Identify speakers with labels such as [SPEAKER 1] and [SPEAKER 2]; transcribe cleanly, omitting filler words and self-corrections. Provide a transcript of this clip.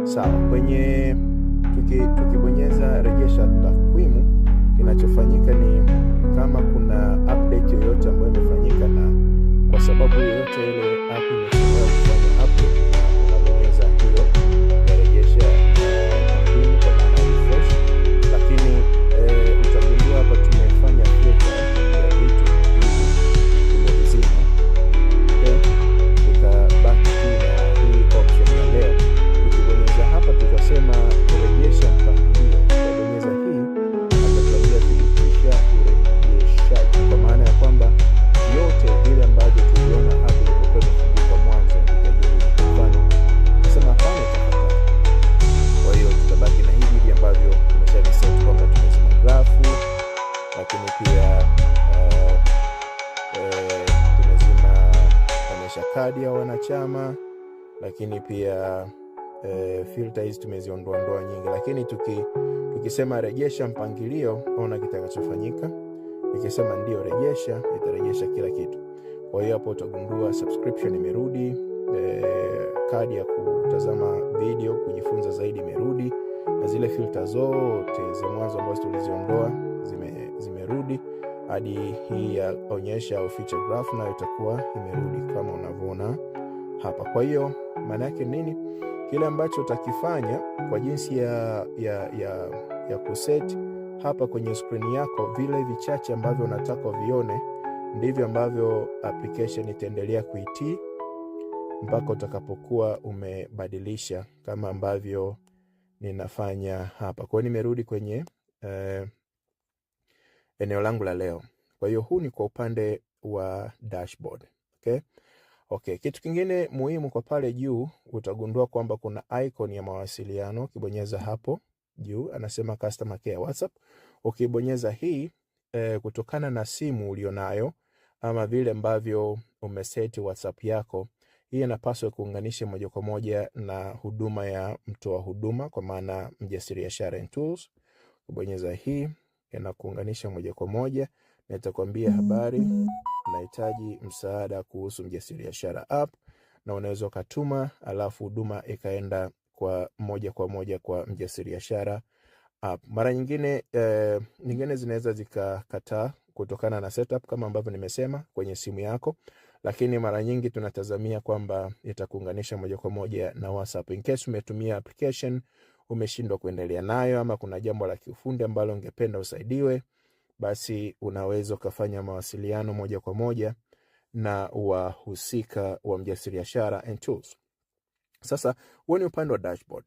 [SPEAKER 1] Sawa, kwenye tukibonyeza rejesha takwimu, kinachofanyika ni kama kuna update yoyote ambayo imefanyika na kwa sababu yoyote ile app imechelewa kufanya update, na unabonyeza hiyo yarejesha takwimu kwa maana refresh. Lakini utagundua hapa tumefanya filter ya vitu hivi tumevizima, okay? Tukabaki tu na hii option ya leo. Tukibonyeza hapa tukasema kurejesha mpangilio, tutabonyeza hii, atatuambia thibitisha urejeshaji, kwa maana ya kwamba vyote vile ambavyo tuliona hapo ilipokuwa imefunguka mwanzo vitajirudi. Kwa mfano tukisema hapana, itakataa. Kwa hiyo tutabaki na hivi hivi ambavyo tumeshaviset kwamba tumezima grafu, lakini pia tumezima onyesha kadi ya wanachama, lakini pia filter hizi tumeziondoa ndoa nyingi, lakini tukisema rejesha mpangilio, ona kitakachofanyika. Nikisema ndio rejesha, itarejesha kila kitu. Kwa hiyo hapo utagundua subscription imerudi, kadi ya kutazama video kujifunza zaidi imerudi, na zile filter zote za mwanzo ambazo tuliziondoa zimerudi hadi hii ya onyesha au feature graph nayo itakuwa imerudi kama unavyoona hapa. Kwa hiyo maana yake nini? Kile ambacho utakifanya kwa jinsi ya kuset hapa kwenye screen yako, vile vichache ambavyo unataka uvione ndivyo ambavyo application itaendelea kuitii mpaka utakapokuwa umebadilisha, kama ambavyo ninafanya hapa. Kwa hiyo nimerudi kwenye eneo langu la leo. Kwa hiyo huu ni kwa upande wa dashboard. Okay? Okay, kitu kingine muhimu kwa pale juu utagundua kwamba kuna icon ya mawasiliano. Ukibonyeza hapo juu anasema customer care WhatsApp. Ukibonyeza hii kutokana na simu ulionayo ama vile ambavyo umeseti WhatsApp yako, hii inapaswa kuunganisha moja kwa moja na huduma ya mtoa huduma, kwa maana Mjasiribiashara and Tools. Kubonyeza hii inakuunganisha moja kwa moja na itakwambia habari, nahitaji msaada kuhusu Mjasiribiashara app, na unaweza ukatuma, alafu huduma ikaenda kwa moja kwa moja kwa Mjasiribiashara app. Mara nyingine nyingine zinaweza zikakataa kutokana na setup kama ambavyo nimesema kwenye simu yako, lakini mara nyingi tunatazamia kwamba itakuunganisha moja kwa moja na WhatsApp. In case umetumia application umeshindwa kuendelea nayo, ama kuna jambo la kiufundi ambalo ungependa usaidiwe, basi unaweza ukafanya mawasiliano moja kwa moja na wahusika wa Mjasiribiashara and Tools. Sasa huo ni upande wa dashboard.